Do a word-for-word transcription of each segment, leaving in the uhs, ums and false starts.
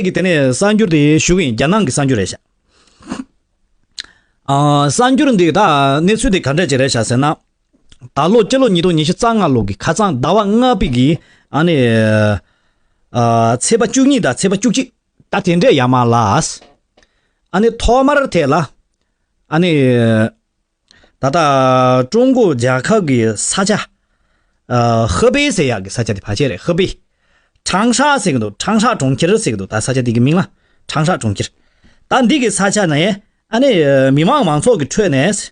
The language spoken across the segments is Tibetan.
གི་དེ་ནས་གསར་འགྱུར་དེ་ཞུ་གི་ཡིན། རྒྱ་ནང་གི་གསར་འགྱུར་རེད་ཤག་ཨ། གསར་འགྱུར་འདི་ད་གནས་ཚུལ་དེ་ག་འདྲ་ཅིག་རེད་ཤག་ཟེར་ན། ད་ལོ་སྤྱི་ལོ་ཉིས་སྟོང་ཉི་ཤུ་རྩ་ལྔ་ལོ་གི་ཁ་སང་ཟླ་བ་ལྔ་པའི་གི་ཨ་ནི་ཨ། ཚེས་པ་བཅུ་གཉིས་དང་ཚེས་པ་བཅུ་གཅིག་ད་དེ་འདྲས་ཡར་མར་ལ། ཨ་ནི་ཐོག་མར་དེ་ལ་ཨ་ནི། ད་ལྟ་ཀྲུང་གོ་རྒྱལ་ཁབ་ཀྱི་ས་ཆ། ཨ། ཧེ་པེ་ཟེར་ཡག་གི་ས་ཆ་དེ་ཕལ་ཆེར་རེད། ཧེ་པེ། ཁྲང་ཧྲ་ཟེར་གི་འདུག་ཁྲང་ཧྲ་གྲོང་ཁྱེར་ཟེར་གི་འདུག་ད་ས་ཆ་དེ་གི་མིང་ལ་ཁྲང་ཧྲ་གྲོང་ཁྱེར། ད་འདི་གི་ས་ཆ་ནས་ཨ་ནི་མི་མང་མང་ཚོགས་ཀྱི་ཁྲོད་ནས།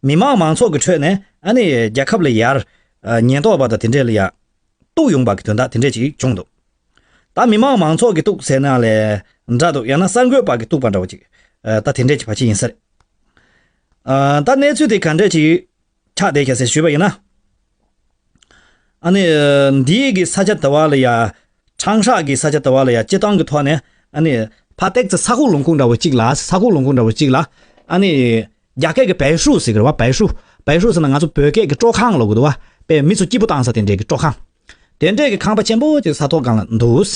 མི་མང་མང་ཚོགས་ཀྱི་ཁྲོད་ནས་ཨ་ནི་རྒྱལ་ཁབ་ལ་ཡར་ཉེན་རྟོག་པ་དང་དེ་འདྲས་ལ་ཡ་གཏུག་ཡོང་པ་གི་དོན་དག་དེ་འདྲས་ཅིག་བྱུང་འདུག་ད་མི་མང་མང་ཚོགས་ཀྱི་གཏུག་ཟེར་ན་ལས་འདྲ་འདུག་ཡང་ན་གསར་འགོད་པ་གི་གཏུག་པ་འདྲ་བོ་ཅིག་ད་དེ་འདྲས་ཅིག་ཕལ་ཆེར་ཡིན་ས་རེད། ཨ། ད་གནས་ཚུལ་དེ་ག་འདྲས་ཅིག་ཆགས་བསྡད་ཤག་ཟེར་ཞུས་པ་ཡིན་ན། ཨ་ནི་འདིའི་གི་ས་ཆ་དེ་བ་ལ་ཡ། ཁྲང་ཧྲ་གི་ས་ཆ་དེ་བ་ལ་ཡ་སྤྱི་བཏང་གི་ཐོག་ནས་ཨ་ནི་ཕར་ཏེག་ཙི་ས་ཁུག་ལུང་ཁུག་འདྲ་བོ་གཅིག་ལ། ས་ཁུག་ལུང་ཁུག་འདྲ་བོ་གཅིག་ལ་ཨ་ནི་རྒྱ་སྐད་ཀྱི་བལ་ཧྲུའུ་ཟེར་གི་རེད་བ། བལ་ཧྲུའུ། བལ་ཧྲུའུ་ཟེར་ན་ང་ཚོ་བོད་སྐད་ཀྱི་སྤྲོ་ཁང་ལབ་གི་འདུག་བ། དཔེ་མི་ཚོ་སྐྱིད་པོ་བཏང་ས་དེ་འདྲས་ཀྱི་སྤྲོ་ཁང་། དེ་འདྲས་ཀྱི་ཁང་པ་ཆེན་པོ་ཅིག་ས་ཐོག་སྒང་ལ་འདུག་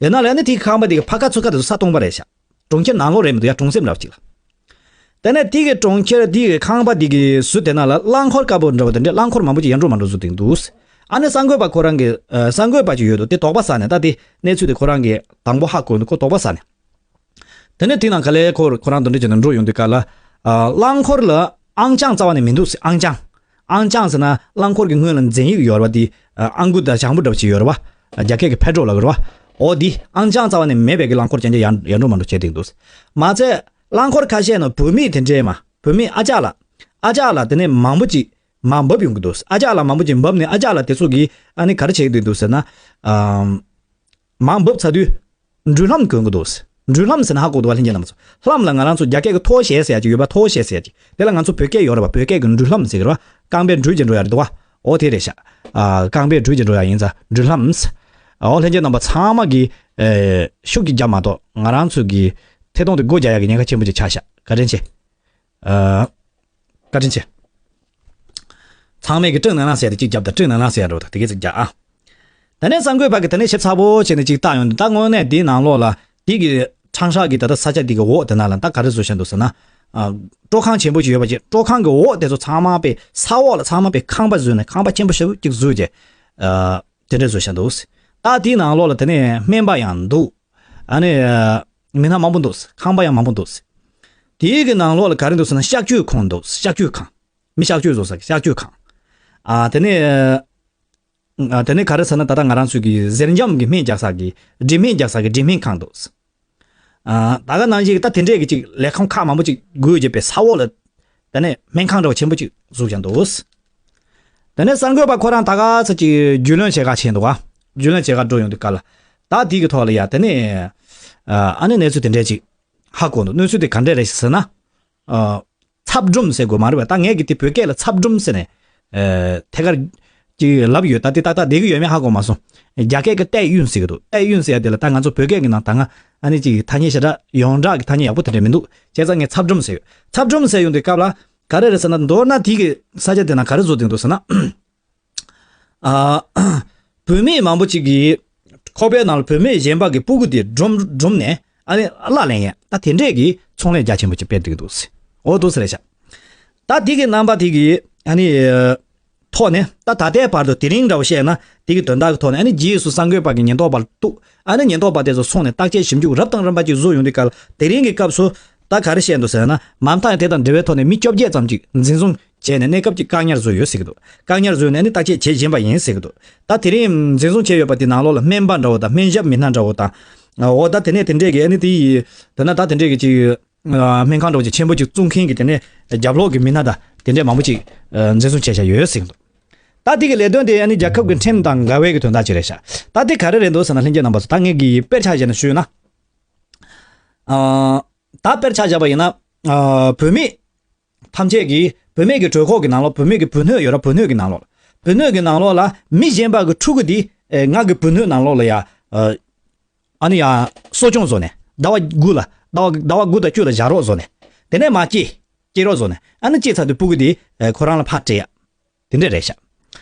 ཡིན་ན་ལས་ནི་དེའི་ཁང་པ་དེ་གི་ཕར་ཁ་ཚུར་ཁ་དེ་ཚོ་ས་སྟོང་པ་རེད་ཤག་གྲོང་ཁྱེར་ནང་ལོགས་རེད་མི་འདུག་ཡ། གྲོང་གསེབ་འདྲ་བ་ཅིག་ལ། དེ་ནས་དེ་གི་གྲོང་ཁྱེར་དེ་གི་ཁང་པ་དེ་གི་ཟུར་དེ་ནང་ལ་རླངས་འཁོར་དཀར་པོ་འདྲ་བ་དེ་འདྲས་རླངས་འཁོར་མང་པོ་ཅིག་ཡར་འགྲོ་མར་འགྲོ་བཟོ་དེ་འདུག་ཨ་ནི་གསར་འགོད་པ་ཁོ་རང་གི་ཨ། གསར་འགོད་པ་ཅིག་ཡོད་འདུག་དེ་དོགས་པ་ཟ་ནས། ད་དེ་གནས་ཚུལ་དེ་ཁོ་རང་གི་དང་པོ་ཧ་གོ་འདུག་ཁོ་དོགས་པ་ཟ་ནས། དེ་ནས་དེ་ནང་ག་ལེ་ཁོ་ཁོ་རང་དོན་འགྲིག་བྱས་ནས་འགྲོ་ཡོང་དུས་སྐབས་ལ། ཨ། རླངས་འཁོར་ལ་ཨང་ཅང་རྩ་བ་ནས་མི་འདུག་ཟེར། ཨང་ཅང་། ཨང་ཅང་ཟེར་ན་རླངས་འཁོར་གྱི་སྔོན་ལ་འཛིན་ཡིག་ཡོད་རེད་བ། དེ་ཨང་ཀུ་དང་ཞང་པོ་འདྲ་བ་ཅིག་ཡོད་རེད་བ། རྒྱ་སྐད་ཀྱི་པེ་ཏྲོལ་ལབ་ཀྱི་རེད་བ། འོ་དེ་ཨང་ཅང་རྩ་བ་ནས་མེད་པའི་གི་རླངས་འཁོར་ཅན་ཅན་ཡར་ཡར་འགྲོ་མར་འགྲོ་བྱས་བསྡད་འདུག་མ་ཚད་རླངས་འཁོར་ཁ་ཤས་ནང་བུད་མེད་དེ་འདྲས་མ། བུད་མེད་ཨ་ཅག་ལགས། ཨ་ཅག་ལགས་དེ་ནས་མང་པོ་ཅིག་མར་འབབ་ཡོང་གི་འདུག་ཨ་ཅག་ལགས་མང་པོ་ཅིག་འབབ་ནས་ཨ་ཅག་ལགས་དེ་ཚོ་གིས་ཨ་ནི་ག་རེ་བྱེད་ཀྱི་འདུག་ཟེར་ན། ཨམ། མར་འབབ་ཚར་དུས། འགྲུལ་ལྷམ་གོན་གྱི་འདུག་འགྲུལ་ལྷམ་ཟེར་ན་ཧ་གོ་འདུག་བ། ལྷན་རྒྱས་རྣམ་པ་ཚོ། ལྷམ་ལ་ང་རང་ཚོ་རྒྱ་སྐད་ཀྱི་拖鞋ཟེར་ཡ་ཅིག་ཡོད་པ། 拖鞋ཟེར་ཡ་ཅིག་དེ་ལ་ང་ཚོ་བོད་སྐད་ཡོད་རེད་པ། བོད་སྐད་ཀྱི་འགྲུལ་ལྷམ་ཟེར་གྱི་རེད་པ། རྐང་པས་འགྲུལ་བྱེད་འགྲོ་ཡ་རེད་འདུག་བ། འོ་དེ་རེད་ཤག་ཨ། རྐང་པས་འགྲུལ་བྱེད་འགྲོ་ཡ་ཡིན་ཙང་འགྲུལ་ལྷམ། འོ་ལྷན་རྒྱས་རྣམ་པ་ཚང་མ་གིས་ཨེ། ཤུགས་ཀྱིས་རྒྱབ་མ་གཏོགས་ང་རང་ཚོ་གི་ཐད་གཏོང་དེ་སྒོ་རྒྱག་ཡ་གི་ཉེན་ཁ་ཆེན་པོ་ཅིག་ཆགས་ཤག་བཀའ་དྲིན་ཆེ། ཨ། བཀའ་དྲིན་ཆེ། ཚང་མས་ཀྱི་སྤྲིན་ནང་ལངས་ཟེར་ཏེ་གཅིག་རྒྱབ་དང་། སྤྲིན་ནང་ལངས་ཟེར་ཡ་འགྲོ་དང་དེ་གས་ཅིག་རྒྱག་ཨ། དེ་ནས་གསར་འགོད་པ་གིས་དེ་ནས་ཞིབ་ཚགས་པོ་བྱས་ནས་ཅིག་བལྟ་ཡོང་དུས། ད་དངོས་གནས་དེའི་ནང་ལོགས་ལ་དེ་གི་ཁྲང་ཧྲ་གི་ད་ལྟ་ས་ཆ་དེ་གི་འོག་དེ་ན་ལ་ད་ག་རེ་བཟོ་བཞག་འདུག་ཟེར་ན། ཨ། སྤྲོ་ཁང་ཆེན་པོ་ཅིག་ཡོད་པ་ཅིག་སྤྲོ་ཁང་གི་འོག་དེ་ཚོ་ཚང་མ་དཔེ་ས་འོག་ལ་ཚང་མ་དཔེ་ཁང་པ་བཟོས་ནས། ཁང་པ་ཆེན་པོ་ཞེ་པོ་ཅིག་བཟོས་བྱས། ཨ། དེ་འདྲས་བཟོ་བཞག་འདུག་ད་དེའི་ནང་ལོགས་ལ་དེ་ནས་སྨན་པ་ཡང་འདུག་ཨ་ནི། མི་སྣ་མང་པོ་འདུག་ཁང་པ་ཡང་མང་པོ་འདུག་དེའི་གི་ནང་ལོགས་ལ་ག་རེ་འདུག་ཟེར་ན་གཤག་བཅོས་ཁང་འདུག་གཤག་བཅོས་ཁང་། མི་གཤག་བཅོས་བཟོ་ས་གི་གཤག་བཅོས་ཁང་། ཨ། དེ་ནས། ཨ། དེ་ནས་ག་རེ་ཟེར་ན་ད་ལྟ་ང་རང་ཚོའི་གི་གཟེར་འཇམ་གི་སྨན་རྒྱག་ས་གི། འབྲས་སྨན་རྒྱག་ས་གི་འབྲས་སྨན་ཁང་འདུག་ཨ། ད་ག་ནང་བཞིན་ད་དེ་འདྲས་ཀྱི་ཅིག་ལས་ཁང་ཁག་མང་པོ་ཅིག་སྒོ་བརྒྱབ་པའི་ས་འོག་ལ། དེ་ནས་སྨན་ཁང་འདྲ་བ་ཆེན་པོ་ཅིག་བཟོས་བཞག་འདུག་དེ་ནས་གསར་འགོད་པ་ཁོ་རང་ད་ག་ཚོད་ཅིག་རྒྱུས་ལོན་བྱེད་ག་ཕྱིན་འདུག་ག་རྒྱུས་ལོན་བྱེད་ག་འགྲོ་ཡོང་དུས་སྐབས་ལ། ད་དེ་གི་ཐོག་ལ་ཡ་དེ་ནས། ཨ། ཨ་ནི་གནས་ཚུལ་དེ་འདྲས་ཅིག་ཧ་གོ་འདུག་གནས་ཚུལ་དེ་ག་འདྲས་རེད་ཟེར་ན། ཨ། ཚབ་སྒྲུང་ཟེར་དགོས་མ་རེད་པ། ད་ངས་ཀྱི་དེ་བོད་སྐད་ལ་ཚབ་སྒྲུང་ཟེར་ནས། ཨ། ཐད་ཀར་ཅིག་ལབ་ཡོད། ད་དེ་ཏག་ཏག་བསྡད་ཀྱི་ཡོད་མེད་ཧ་གོ་མ་སོང་། རྒྱ་སྐད་ཀྱི་བལྟས་དབྱུང་ཟེར་གྱི་འདུག་བལྟས་དབྱུང་ཟེར་ཡ་དེ་ལ་ད་ང་ཚོ་བོད་སྐད་ཀྱི་ནང་ད་ང་ཨ་ནི་ཅིག་ཐ་སྙད་ཞེ་དྲག་ཡོངས་གྲགས་ཀྱི་ཐ་སྙད་ཡག་པོ་དེ་འདྲ་མི་འདུག་བྱས་ཙང་ངས་ཚབ་སྒྲུང་ཟེར་ཡོད། ཚབ་སྒྲུང་ཟེར་ཡོང་དུས་སྐབས་ལ་ག་རེ་རེད་ཟེར་ན། མདོར་ན་དེ་གི་ས་ཆ་དེ་ན་ག་རེ་བཟོ་བསྡད་འདུག་ཟེར་ན། ཨ། བུད་མེད་མང་པོ་ཅིག་གིས་ཁོག་པའི་ནང་ལ་བུད་མེད་གཞན་པ་གི་སྤུ་གུ་དེ་སྒྲུང་སྒྲུང་ནས་ཨ་ནི་གླ་ལེན་ཡ། ད་དེ་འདྲས་ཀྱི་ཚོང་ལས་རྒྱ་ཆེན་པོ་ཅིག་སྤེལ་འདུག་འདུག་ཟེར། འོ་འདུག་ཟེར་རེད་ཤག་ད་དེ་གི་རྣམ་པ་དེ་གི་ཨ་ནི་ཐོག་ནས། ད་ད་ལྟའི་བར་དུ་དེ་རིང་འདྲ་བོ་བཤད་ན་དེ་གི་དོན་དག་གི་ཐོག་ནས་ཨ་ནི་རྗེས་སུ་གསར་འགོད་པ་གི་ཉེན་རྟོག་པ་ལ་གཏུག་ཨ་ནི་ཉེན་རྟོག་པ་དེ་ཚོ་སོང་ནས་བརྟག་དཔྱད་ཞིབ་འཇུག་རབ་དང་རིམ་པ་ཅིག་བཟོ་ཡོང་དུས་སྐབས་ལ། དེ་རིང་གི་སྐབས་སུ་ད་ག་རེ་བཤད་འདུག་ཟེར་ན། མ་མཐའ་ཡང་དེ་དང་འབྲེལ་བའི་ཐོག་ནས་མི་བཅོ་བརྒྱད་ཙམ་ཅིག་འཛིན་བཟུང་བྱས་ནས་གནས་སྐབས་ཅིག་བཀག་ཉར་བཟོས་ཡོད་ཟེར་གྱི་འདུག་བཀག་ཉར་བཟོས་ནས་ཨ་ནི་བརྟག་དཔྱད་བྱེད་བཞིན་པ་ཡིན་ཟེར་གྱི་འདུག་ད་དེ་རིང་འཛིན་བཟུང་བྱས་ཡོད་པ་དེ་ནང་ལོགས་ལ་སྨན་པ་འདྲ་བོ་དང་། སྨན་ཞབས་མི་སྣ་འདྲ་བོ་དང་། འོ་ད་དེ་ནས་དེ་འདྲས་ཀྱི་ཨ་ནི་དེ་ཡི་དེ་ན་ད་དེ་འདྲས་ཀྱི་ཅིག་སྨན་ཁང་འདྲ་བོ་ཅིག་ཆེན་པོ་ཅིག་བཙུགས་མཁན་གྱི་དེ་ནས་རྒྱབ་ལོགས་ཀྱི་མི་སྣ་དང་དེ་འདྲས་མང་པོ་ཅིག་འཛིན་བཟུང་བྱས་བཞག་ཡོད་ཟེར་གྱི་འདུག་ད་དེ་གི་ལས་དོན་དེ་ཨ་ནི་རྒྱལ་ཁབ་ཀྱི་ཁྲིམས་དང་འགལ་བའི་གི་དོན་དག་ཅིག་རེད་ཤག་ད་དེ་ག་རེ་རེད་འདུག་ཟེར་ན། ལྷན་རྒྱས་རྣམ་པ་ཚོ། ད་ངས་གི་དཔེར་ཆ་བཞག་ནས་ཞུས་ན། ཨ། ད་དཔེར་ཆ་བཞག་པ་ཡིན་ན། ཨ། བུད་མེད་ཐམས་ཅད་ཀྱིས་བུད་མེད་ཀྱི་གྲོད་ཁོག་གི་ནང་ལོགས། བུད་མེད་ཀྱི་བུ་སྣོད་ཡོད་ར། བུ་སྣོད་ཀྱི་ནང་ལོགས། བུ་སྣོད་ཀྱི་ནང་ལོགས་ལ་མི་གཞན་པ་གི་ཕྲུ་གུ་འདི། ཨེ། ང་གི་བུ་སྣོད་ནང་ལོགས་ལ་ཡ། ཨ། ཨ་ནི་ཡ་གསོ་སྐྱོང་བཟོ་ནས་ཟླ་བ་དགུ་ལ། ཟླ་བ་ཟླ་བ་དགུ་དང་བཅུ་ལ་བཞག་རོགས་བཟོ་ནས། དེ་ནས་མར་སྐྱེ། སྐྱེ་རོགས་བཟོ་ནས། ཨ་ནི་སྐྱེས་ཚར་དུས་སྤུ་གུ་འདི། ཨེ། ཁོ་རང་ལ་ཕར་སྤྲད་ཡ། དེ་འདྲས་རེད་ཤག་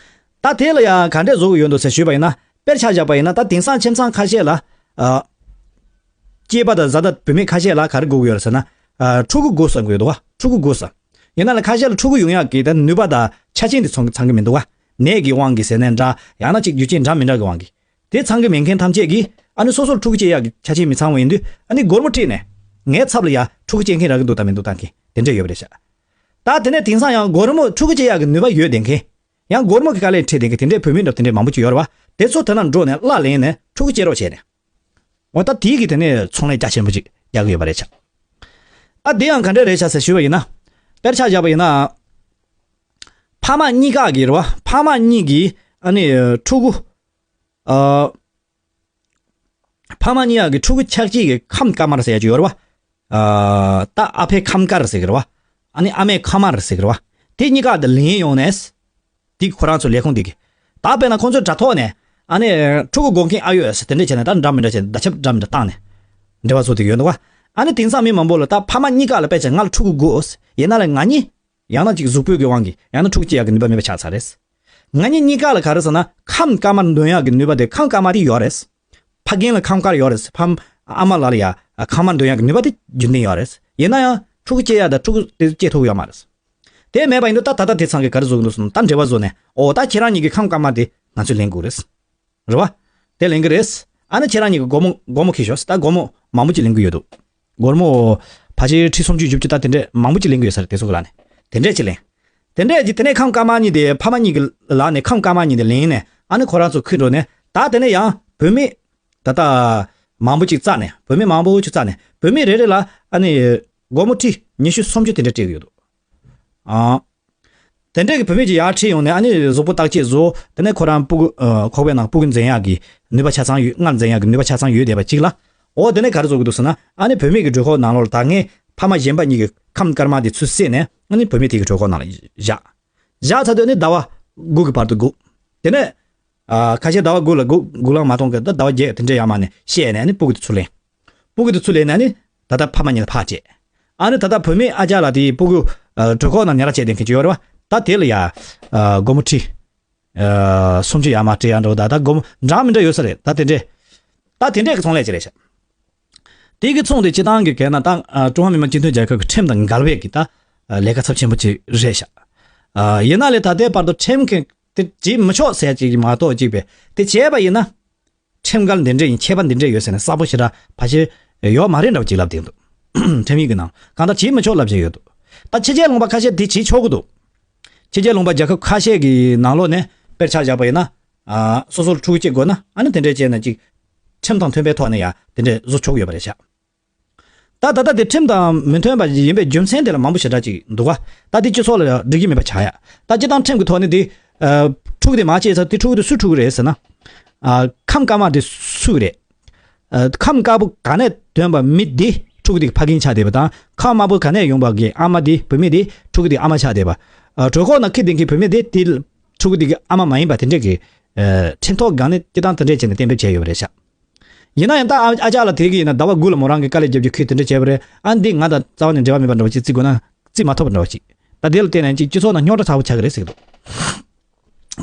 ད་དེ་ལ་ཡང་ག་འདྲས་བཟོ་གི་ཡོད་འདུག་ཟེར་ཞུས་པ་ཡིན་ན། དཔེར་ཆ་བཞག་པ་ཡིན་ན། ད་དེང་སང་ཁྱིམ་ཚང་ཁ་ཤས་ལ། ཨ། སྐྱེས་པ་དང་བཟའ་ཟླ་བུད་མེད་ཁ་ཤས་ལ་ག་རེ་དགོས་ཀྱི་ཡོད་རེད་ཟེར་ན། ཨ། ཕྲུ་གུ་དགོས་བསམ་གྱི་ཡོད་འདུག་བ། ཕྲུ་གུ་དགོས་བསམ། ཡིན་ན་ལ་ཁ་ཤས་ལ་ཕྲུ་གུ་ཡོང་ཡག་གི་ད་ནུས་པ་དང་ཆ་རྐྱེན་དེ་ཚང་ཚང་གི་མི་འདུག་བ། ནད་ཀྱི་དབང་གིས་ཟེར་ནའི་འདྲ། ཡང་ན་ཅིག་རྒྱུ་རྐྱེན་འདྲ་མི་འདྲ་གི་དབང་གིས། དེ་ཚང་གི་མེད་མཁན་ཐམས་ཅད་ཀྱིས་ཨ་ནི་སོ་སོར་ཕྲུ་གུ་སྐྱེ་ཡག་གི་ཆ་རྐྱེན་མི་ཚང་བ་ཡིན་དུས། ཨ་ནི་སྒོར་མོ་ཁྲིད་ནས་ངའི་ཚབ་ལ་ཡ་ཕྲུ་གུ་སྐྱེ་མཁན་རག་གི་འདུག་དང་མི་འདུག་བཏང་མཁན་དེ་འདྲས་ཡོད་པ་རེད་ཤག། ད་དེ་ནས་དེང་སང་ཡང་སྒོར་མོ་ཕྲུ་གུ་སྐྱེ་ཡག་གི་ནུས་པ་ཡོད་བསྡད་མཁན། ཡང་སྒོར་མོ་གི་དཀའ་ལས་འཕྲད་བསྡད་མཁན་དེ་འདྲས་བུད་མེད་འདྲ་དེ་འདྲས་མང་པོ་ཅིག་ཡོད་རེད་བ། དེ་ཚོ་དེ་ན་འགྲོ་ནས་གླ་ལེན་ནས་ཕྲུ་གུ་སྐྱེ་རོགས་བྱས་ནས། འོ་ད་དེའི་གི་དེ་ནས་ཚོང་ལས་རྒྱ་ཆེན་པོ་ཅིག་རྒྱག་གི་ཡོད་པ་རེད་ཤག། ད་དེ་ཡང་ག་འདྲས་རེད་ཤག་ཟེར་ཞུས་པ་ཡིན་ན། དཔེར་ཆ་བཞག་པ་ཡིན་ན། ཕ་མ་གཉིས་ཀ་གི་རེད་བ། ཕ་མ་གཉིས་ཀྱིས་ཨ་ནི་ཕྲུ་གུ། ཨ། ཕ་མ་གཉིས་ཀ་གི་ཕྲུ་གུ་ཆགས་སྐྱིད་ཀྱི་ཁམས་དཀར་དམར་ཟེར་ཡ་ཅིག་ཡོད་རེད་བ། ཨ། ད་ཨ་ཕའི་ཁམས་དཀར་ཟེར་གི་རེད་བ། ཨ་ནི་ཨ་མའི་ཁམས་དམར་ཟེར་གི་རེད་བ། དེ་གཉིས་ཀ་དེ་ལེན་ཡོང་ནས། དེ་ཁོ་རང་ཚོ་ལས་ཁུངས་དེ་གི། ད་དཔེར་ན་ཁོང་ཚོའི་དྲ་ཐོག་ནས། ཨ་ནི་ཕྲུ་གུ་སྒོ་མཁན་ཨ་ཡོད་ཟེར་དེ་འདྲས་བྱས་ནས་ད་འདྲ་མི་འདྲ་བྱས་བརྡ་ཁྱབ་འདྲ་མི་འདྲ་བཏང་ནས། འབྲེལ་བ་བཟོ་དེ་གི་ཡོད་འདུག་བ། ཨ་ནི་དེང་སང་མི་མང་པོ་ལ་ད་ཕ་མ་གཉིས་ཀ་ལ་དཔེ་ཆ་ང་ལ་ཕྲུ་གུ་དགོས། ཡིན་ན་ལ་ང་གཉིས། ཡང་ན་ཅིག་གཟུགས་པོའི་གི་དབང་གིས་ཡང་ན་ཕྲུ་གུ་སྐྱེ་ཡག་གི་ནུས་པ་མེད་པ་ཆགས་ཚར་རེད། ང་གཉིས་གཉིས་ཀ་ལ་ག་རེ་ཟེར་ན་ཁམས་དཀར་དམར་འདོན་ཡག་གི་ནུས་པ་དེ་ཁམས་དཀར་དམར་དེ་ཡོད་རེད། ཕ་རྒན་ལ་ཁམས་དཀར་ཡོད་རེད། ཕ་ཨ་མ་ལགས་ལ་ཡ་ཁམས་དམར་འདོན་ཡག་གི་ནུས་པ་དེ་རྒྱུན་ལྡན་ཡོད་རེད། ཡིན་ན་ཡང་ཕྲུ་གུ་སྐྱེ་ཡག་དང་ཕྲུ་གུ་དེ་སྐྱེ་ཐུབ་ཡོད་མ་རེད། དེ་མེད་པ་ཡིན་དུས་ད་ད་ལྟ་དེ་ཚང་གི་ག་རེ་བཟོ་གི་འདུག་ཟེར་ན་ད་འབྲེལ་བ་བཟོ་ནས་འོ་ད་ཁྱེད་རང་གཉིས་ཀྱི་ཁམས་དཀར་དམར་དེ་ང་ཚོས་ལེན་དགོས་རེད། རེད་བ། དེ་ལེན་གི་རེད། ཨ་ནི་ཁྱེད་རང་གཉིས་ཀྱི་སྒོར་མོ་སྒོར་མོ་ཁྱེར་ཤོག་ཟེར། ད་སྒོར་མོ་མང་པོ་ཅིག་ལེན་གི་ཡོད་འདུག་སྒོར་མོ་ཕལ་ཆེར་ཁྲི་སུམ་ཅུ་བཞི་བཅུ་ད་དེ་འདྲས་མང་པོ་ཅིག་ལེན་གི་ཡོད་ས་རེད། དེ་ཚོ་གི་ལག་ནས་དེ་འདྲས་ཅིག་ལེན། དེ་འདྲས་ཀྱི་དེ་ནས་ཁམས་དཀར་དམར་གཉིས་དེ་ཕ་མ་གཉིས་ཀྱི་ལག་ནས་ཁམས་དཀར་དམར་གཉིས་དེ་ལེན་ནས་ཨ་ནི་ཁོ་རང་ཚོ་ཁུར་འགྲོ་ནས་ད་དེ་ནས་ཡང་བུད་མེད་ད་ལྟ་མང་པོ་ཅིག་བཙལ་ནས་བུད་མེད་མང་པོ་ཅིག་བཙལ་ནས་བུད་མེད་རེ་རེ་ལ་ཨ་ནི་སྒོར་མོ་ཁྲི་ཉི་ཤུ་སུམ་ཅུ་དེ་འདྲས་སྤྲད་གི་ཡོད་འདུག་ཨ། དེ་འདྲས་ཀྱི་བུད་མེད་ཀྱི་ཡར་ཁྲིད་ཡོང་ནས་ཨ་ནི་གཟུགས་པོ་བརྟག་དཔྱད་བཟོ། དེ་ནས་ཁོ་རང་སྤུ་གུ་ཨ་ཁོག་པའི་ནང་སྤུ་གུ་འཛིན་ཡག་གི་ནུས་པ་ཆ་ཚང་ཡོད། མངལ་འཛིན་ཡག་གི་ནུས་པ་ཆ་ཚང་ཡོད་བསྡད་པ་གཅིག་ལ། འོ་དེ་ནས་ག་རེ་བཟོ་གི་འདུག་ཟེར་ན་ཨ་ནི་བུད་མེད་ཀྱི་གྲོད་ཁོག་ནང་ལོགས་ལ་ད་ངས་ཕ་མ་གཞན་པ་གཉིས་ཀྱི་ཁམས་དཀར་དམར་དེ་ཚུར་བསད་ནས་ཨ་ནི་བུད་མེད་དེ་གི་གྲོད་ཁོག་ནང་ལ་བཞག་བཞག་ཚར་དུས་ཨ་ནི་ཟླ་བ་དགུ་གི་བར་དུ་སྒུག་དེ་ནས་ཨ་ཁ་ཤས་ཟླ་བ་དགུ་ལ་སྒུག་སྒུག་ལངས་མ་གཏོང་གི་ད་ཟླ་བ་བརྒྱད་དེ་འདྲས་ཡར་མར་ནས་བཤད་ནས་ཨ་ནི་སྤུ་གུ་དེ་ཚུར་ལེན། སྤུ་གུ་དེ་ཚུར་ལེན་ནས་ནི་ད་ལྟ་ཕ་མ་གཉིས་ལ་ཕར་སྤྲད། ཨ་ནི་ད་ལྟ་བུད་མེད་ཨ་ཅག་ལགས་དེའི་སྤུ་གུ་ཨ་གྲོད་ཁོག་ནང་ཉལ་ར་བྱས་བསྡད་མཁན་ཅིག་ཡོད་རེད་བ། ད་དེ་ལ་ཡ་ཨ་སྒོར་མོ་ཁྲི་ཨ་སུམ་ཅུ་ཡར་མར་སྤྲད་ཡག་འདྲ་བོ་ད་ད་སྒོར་མོ་འདྲ་མི་འདྲ་ཡོད་ས་རེད། ད་དེ་འདྲས་ད་དེ་འདྲས་ཀྱི་ཚོང་ལས་ཅིག་རེད་ཤག། དེ་གི་ཚོང་དེ་སྤྱི་བཏང་གི་གལ་ན་ད་ཨ་ཀྲུང་ཧྭ་མི་དམངས་སྤྱི་མཐུན་རྒྱལ་ཁབ་ཀྱི་ཁྲིམས་དང་འགལ་བའི་གི་ད་ཨ་ལས་ཀ་ཚབས་ཆེན་པོ་ཅིག་རེད་ཤག། ཨ་ཡིན་ན་ལས་ད་ལྟའི་བར་དུ་ཁྲིམས་ཀྱི་དེ་བྱེད་མི་ཆོག་ཟེར་ཅིག་གི་མ་གཏོགས་ཅིག་པས་དེ་བྱས་པ་ཡིན་ན། ཁྲིམས་འགལ་འདི་འདྲས་ཡིན། ཁྱད་པར་འདི་འདྲས་ཡོད་ཟེར་ནས་གསལ་པོ་ཞེ་དྲག་ཕལ་ཆེར་ཡོད་མ་རེད་འདྲ་བོ་ཅིག་ལབ་བསྡད་འདུག་ཁྲིམས་ཡིག་གི་ནང་གང་ལྟར་བྱེད་མི་ཆོག་ལབ་བྱས་ཡོད་འདུག་ད་ཕྱི་རྒྱལ་ལུང་པ་ཁ་ཤས་དེ་བྱེད་ཆོག་གི་འདུག་ཕྱི་རྒྱལ་ལུང་པ་རྒྱལ་ཁབ་ཁ་ཤས་ཀྱི་ནང་ལོགས་ནས་དཔེར་ཆ་བཞག་པ་ཡིན་ན། ཨ་སོ་སོར་ཕྲུ་གུ་སྐྱེ་དགོས་ན་ཨ་ནི་དེ་འདྲས་བྱས་ན་ཅིག་ཁྲིམས་དང་མཐུན་པའི་ཐོག་ནས་ཡང་དེ་འདྲས་བཟོ་ཆོག་གི་ཡོད་པ་རེད་ཤག། ད་ད་ལྟ་དེ་ཁྲིམས་དང་མི་མཐུན་པ་ཡིན་པའི་རྒྱུ་མཚན་དེ་ལ་མང་པོ་ཞེ་དྲག་ཅིག་འདུག་ག་ད་དེ་སྤྱི་ཚོགས་ལ་འགྲིག་གི་མེད་པ་ཆགས་ཡ། ད་སྤྱི་བཏང་ཁྲིམས་ཀྱི་ཐོག་ནས་དེ་ཨ་ཕྲུ་གུ་དེ་མ་སྐྱེས་ཚར་དེ་ཕྲུ་གུ་དེ་སུའི་ཕྲུ་གུ་རེད་ཟེར་ན། ཨ་ཁམས་དཀར་དམར་དེ་སུ་རེད། ཨ་ཁམས་དཀར་པོ་ག་ནས་ཐོན་པ་མི་དེ་ཕྲུ་གུ་དེ་གི་ཕ་རྒན་ཆགས་བསྡད་པ་དང་ཁམས་དམར་པོ་ག་ནས་ཡོང་པ་གི་ཨ་མ་དེ་བུད་མེད་དེ་ཕྲུ་གུ་དེ་གི་ཨ་མ་ཆགས་བསྡད་པ། ཨ་གྲོད་ཁོག་ནང་ཁྱེར་བསྡད་མཁན་བུད་མེད་དེ་དེ་ཕྲུ་གུ་དེ་གི་ཨ་མ་མ་ཡིན་པ་དེ་འདྲས་ཀྱི་ཨ་ཁྲིམས་ཐོག་སྒང་ནས་སྤྱི་བཏང་དེ་འདྲས་བྱས་ནས་གཏན་འབེབས་བྱས་ཡོད་པ་རེད་ཤག། ཡིན་ན་ཡང་ད་ཨ་ཨ་ཅག་ལགས་དེ་གི་ཡིན་ན་ཟླ་བ་དགུ་ལ་མོ་རང་གི་དཀའ་ལས་རྒྱབ་རྒྱུ་ཁུལ་དེ་འདྲ་བྱས་པ་རེད། ཨ་འདི་ང་དང་རྩ་བ་ནས་འབྲེལ་བ་མེད་པ་འདྲ་བ་ཅིག་བརྩི་དགོས་ན་བརྩི་མ་ཐུབ་པ་འདྲ་བ་ཅིག། ད་དེ་ལ་བརྟེན་ནས་ཅིག་སྤྱི་ཚོགས་ནང་རྙོག་དྲ་ཚ་པོ་ཆགས་ཀྱི་རེད་ཟེར་གི་འདུག་